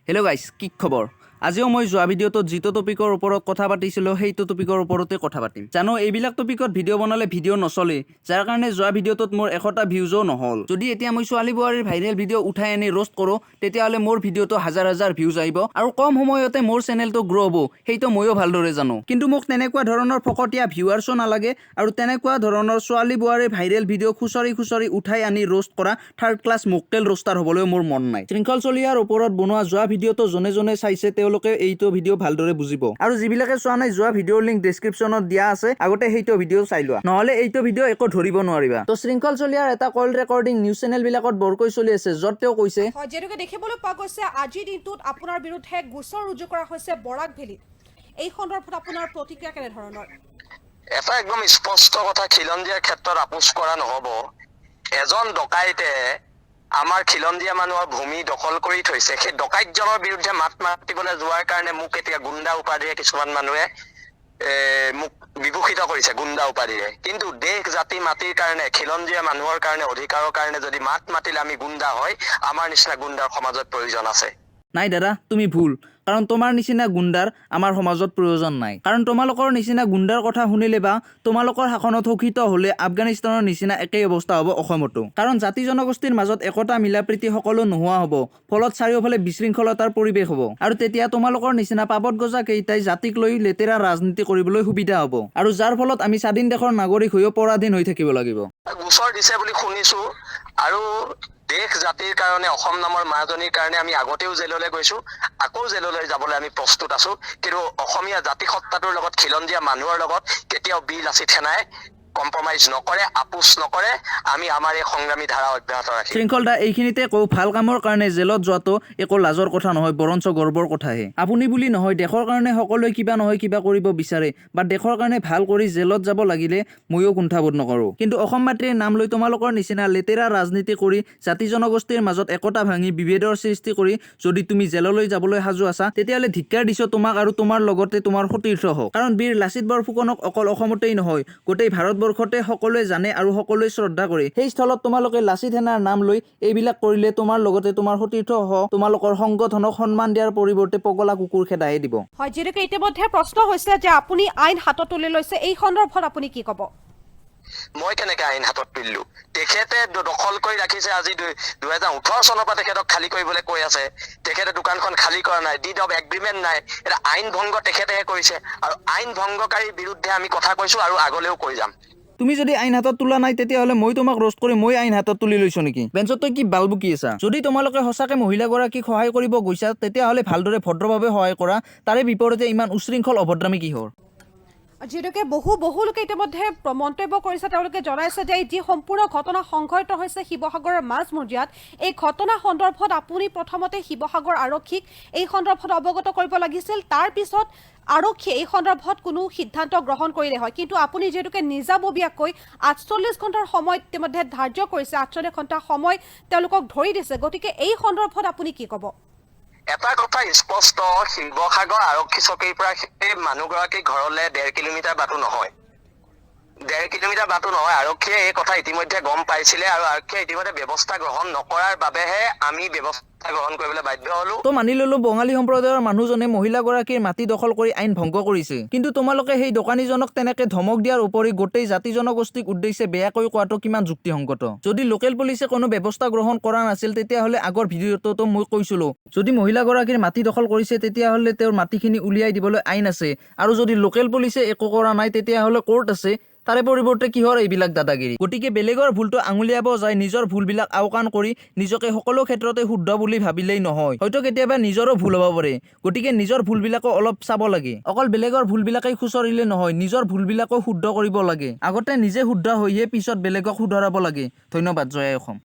Hello' গাইছ, কি খবৰ? আজিও মই যোৱা ভিডিঅ'টোত যিটো টপিকৰ ওপৰত কথা পাতিছিলোঁ, সেইটো টপিকৰ ওপৰতে কথা পাতিম। জানো, এইবিলাক টপিকত ভিডিঅ' বনালে ভিডিঅ' নচলে, যাৰ কাৰণে যোৱা ভিডিঅ'টোত মোৰ 100টা ভিউজো নহ'ল। যদি এতিয়া মই ছোৱালী বোৱাৰীৰ ভাইৰেল ভিডিঅ' উঠাই আনি ৰ'ষ্ট কৰোঁ, তেতিয়াহ'লে মোৰ ভিডিঅ'টো হাজাৰ হাজাৰ ভিউজ আহিব আৰু কম সময়তে মোৰ চেনেলটো গ্ৰ' হ'ব। সেইটো ময়ো ভালদৰে জানো। কিন্তু মোক তেনেকুৱা ধৰণৰ ফকতীয়া ভিউৱাৰ্ছো নালাগে আৰু তেনেকুৱা ধৰণৰ ছোৱালী বোৱাৰীৰ ভাইৰেল ভিডিঅ' খুচৰি খুচৰি উঠাই আনি ৰ'ষ্ট কৰা থাৰ্ড ক্লাছ মোক্কেল ৰ'ষ্টাৰ হ'বলৈ মোৰ মন নাই। শৃংখল চলিহাৰ ওপৰত বনোৱা যোৱা ভিডিঅ'টো যোনে যোনে চাইছে, তেওঁলোকে এইটো ভিডিঅ' ভালদৰে বুজিব আৰু যিবিলাকে চোৱা নাই, যোৱা ভিডিঅ'ৰ লিংক ডেছক্ৰিপশ্যনত দিয়া আছে, আগতে সেইটো ভিডিঅ' চাই লোৱা, নহ'লে এইটো ভিডিঅ' একো ধৰিব নোৱাৰিবা। তো শৃংখল চলিহাৰ এটা কল ৰেকৰ্ডিং নিউজ চেনেলবিলাকত বৰকৈ চলি আছে, য'ত তেওঁ কৈছে, হয়, যিহেতুকে দেখিবলৈ পোৱা গৈছে, আজিৰ দিনটোত আপোনাৰ বিৰুদ্ধে গোচৰ ৰুজু কৰা হৈছে বৰাক ভেলীত। এই সন্দৰ্ভত আপোনাৰ প্ৰতিক্ৰিয়া কেনেধৰণৰ? এটা একদম স্পষ্ট কথা, খিলঞ্জীয়াৰ ক্ষেত্ৰত আপোচ কৰা নহব। এজন ডকাইতে আমাৰ খিলঞ্জীয়া মানুহৰ ভূমি দখল কৰি থৈছে। সেই ডকাইতজনৰ বিৰুদ্ধে মাত মাতিবলৈ যোৱাৰ কাৰণে মোক এতিয়া গুণ্ডা উপাধিৰে কিছুমান মানুহে মোক বিভূষিত কৰিছে গুণ্ডা উপাধিৰে। কিন্তু দেশ, জাতি, মাটিৰ কাৰণে, খিলঞ্জীয়া মানুহৰ কাৰণে, অধিকাৰৰ কাৰণে যদি মাত মাতিলে আমি গুণ্ডা হয়, আমাৰ নিচিনা গুণ্ডাৰ সমাজত প্ৰয়োজন আছে। নাই দাদা, তুমি ভুল। কাৰণ তোমাৰ নিচিনা গুণ্ডাৰ আমাৰ সমাজত প্ৰয়োজন নাই। কাৰণ তোমালোকৰ নিচিনা গুণ্ডাৰ কথা শুনিলে বা তোমালোকৰ শাসনত শোষিত হ'লে আফগানিস্তানৰ নিচিনা একেই অৱস্থা হ'ব অসমতো। কাৰণ জাতি জনগোষ্ঠীৰ মাজত একতা, মিলা প্ৰীতি সকলো নোহোৱা হ'ব। ফলত চাৰিওফালে বিশৃংখলতাৰ পৰিৱেশ হ'ব আৰু তেতিয়া তোমালোকৰ নিচিনা পাবত গজা কেইটাই জাতিক লৈ লেতেৰা ৰাজনীতি কৰিবলৈ সুবিধা হ'ব আৰু যাৰ ফলত আমি স্বাধীন দেশৰ নাগৰিক হৈও পৰাধীন হৈ থাকিব লাগিব। গোচৰ দিছে বুলি শুনিছো। আৰু দেশ, জাতিৰ কাৰণে, অসম নামৰ মাজনীৰ কাৰণে আমি আগতেও জেললৈ গৈছো, আকৌ জেললৈ যাবলৈ আমি প্ৰস্তুত আছো। কিন্তু অসমীয়া জাতি সত্তাটোৰ লগত, খিলঞ্জীয়া মানুহৰ লগত কেতিয়াও বীৰ লাচিত সেনাই কম্প্ৰমাইজ নকৰে, আপোচ নকৰে। আমি আমাৰ এই সংগ্ৰামী ধাৰা অব্যাহত ৰাখিম। শৃংখল দা, এইখিনিতে কওঁ, ভাল কামৰ কাৰণে জেলত যোৱাটো একো লাজৰ কথা নহয়, বৰঞ্চ গৰ্বৰ কথাহে। আপুনি বুলি নহয়, দেশৰ কাৰণে সকলোৱে কিবা নহয় কিবা কৰিব বিচাৰে বা দেশৰ কাৰণে ভাল কৰি জেলত যাব লাগিলে ময়ো কুণ্ঠাবোধ নকৰোঁ। কিন্তু অসম মাতৃৰ নাম লৈ তোমালোকৰ নিচিনা লেতেৰা ৰাজনীতি কৰি জাতি জনগোষ্ঠীৰ মাজত একতা ভাঙি বিভেদৰ সৃষ্টি কৰি যদি তুমি জেললৈ যাবলৈ সাজু আছা, তেতিয়াহ'লে ধিক্কাৰ দিছো তোমাক আৰু তোমাৰ লগতে তোমাৰ সতীৰ্থ হওক। কাৰণ বীৰ লাচিত বৰফুকনক অকল অসমতেই নহয়, গোটেই ভাৰতবৰ্ষতে সকলোৱে জানে আৰু সকলোৱে শ্ৰদ্ধা কৰে। সেই স্থলত তোমালোকে লাচিত সেনাৰ নাম লৈ এইবিলাক কৰিলে তোমাৰ লগতে তোমাৰ সতীৰ্থ সহ তোমালোকৰ সংগঠনক সন্মান দিয়াৰ পৰিৱৰ্তে পগলা কুকুৰ খেদাহে দিব। হয়, যিহেতুকে ইতিমধ্যে প্ৰশ্ন হৈছে যে আপুনি আইন হাতত তুলি লৈছে, এই সন্দৰ্ভত আপুনি কি ক'ব? মই কেনেকে আইন হাতত তুলিলো? তেখেতে দখল কৰি ৰাখিছে। আজি 2018 চনৰ পৰা তেখেতক খালী কৰিবলৈ কৈ আছে। তেখেতে দোকানখন খালী কৰা নাই, did of agreement নাই। এটা আইন ভংগ তেখেতেহে কৰিছে আৰু আইন ভংগকাৰীৰ বিৰুদ্ধে আমি কথা কৈছো আৰু আগলৈও কৈ যাম। তুমি যদি আইন হাতত তোলা নাই, তেতিয়াহ'লে মই তোমাক ৰ'ষ্ট কৰি মই আইন হাতত তুলি লৈছো নেকি? বেঞ্চত তই কি বাল বকি আছা? যদি তোমালোকে সঁচাকে মহিলাগৰাকীক সহায় কৰিব গৈছা, তেতিয়াহ'লে ভালদৰে ভদ্ৰভাৱে সহায় কৰা। তাৰে বিপৰীতে ইমান উশৃংখল অভদ্ৰামী কিহৰ? যিহেতুকে বহু বহু লোকে ইতিমধ্যে মন্তব্য কৰিছে, তেওঁলোকে জনাইছে যে এই যি সম্পূৰ্ণ ঘটনা সংঘটিত হৈছে শিৱসাগৰৰ মাজমজিয়াত, এই ঘটনা সন্দৰ্ভত আপুনি প্ৰথমতে শিৱসাগৰ আৰক্ষীক এই সন্দৰ্ভত অৱগত কৰিব লাগিছিল। তাৰ পিছত আৰক্ষীয়ে এই সন্দৰ্ভত কোনো সিদ্ধান্ত গ্ৰহণ কৰিলে হয়। কিন্তু আপুনি যিহেতুকে নিজাববীয়াকৈ 48 ঘণ্টাৰ সময় ইতিমধ্যে ধাৰ্য কৰিছে, 48 ঘণ্টা সময় তেওঁলোকক ধৰি দিছে, গতিকে এই সন্দৰ্ভত আপুনি কি ক'ব? এটা কথা স্পষ্ট, শিৱসাগৰ আৰক্ষী চকীৰ পৰা সেই মানুহগৰাকীৰ ঘৰলে 1.5 কিলোমিটাৰ বাটো নহয়, 1.5 কিলোমিটাৰ বাটো নহয়। আৰক্ষীয়ে এই কথা ইতিমধ্যে গম পাইছিলে আৰু আৰক্ষীয়ে ইতিমধ্যে ব্যৱস্থা গ্ৰহণ নকৰাৰ বাবেহে আমি ব্যৱস্থা গ্ৰহণ কৰিবলৈ বাধ্য হলো। তো মানি ললো, বঙালী সম্প্ৰদায়ৰ মানুহজনে মহিলাগৰাকীৰ মাটি দখল কৰি আইন ভংগ কৰিছে। কিন্তু তোমালোকে সেই দোকানীজনক তেনেকে ধমক দিয়াৰ উপৰি গোটেই জাতি জনগোষ্ঠীক উদ্দেশ্যে বেয়াকৈ কোৱাটো কিমান যুক্তিসংগত? যদি লোকেল পুলিচে কোনো ব্যৱস্থা গ্ৰহণ কৰা নাছিল, তেতিয়াহ'লে আগৰ ভিডিঅ'টোতো মই কৈছিলো, যদি মহিলাগৰাকীৰ মাটি দখল কৰিছে, তেতিয়াহ'লে তেওঁৰ মাটিখিনি উলিয়াই দিবলৈ আইন আছে আৰু যদি লোকেল পুলিচে একো কৰা নাই, তেতিয়াহ'লে কোৰ্ট আছে। তাৰে পৰিৱৰ্তে কিহৰ এইবিলাক দাদাগিৰি? গতিকে বেলেগৰ ভুলটো আঙুলিয়াব যায় নিজৰ ভুলবিলাক আওকাণ কৰি নিজকে সকলো ক্ষেত্ৰতে শুদ্ধ বুলি ভাবিলেই নহয়। হয়তো কেতিয়াবা নিজৰো ভুল হ'ব পাৰে। গতিকে নিজৰ ভুলবিলাকো অলপ চাব লাগে। অকল বেলেগৰ ভুলবিলাকেই খুচৰিলে নহয়, নিজৰ ভুলবিলাকো শুদ্ধ কৰিব লাগে। আগতে নিজে শুদ্ধ হৈহে পিছত বেলেগক শুধৰাব লাগে। ধন্যবাদ। জয় আই অসম।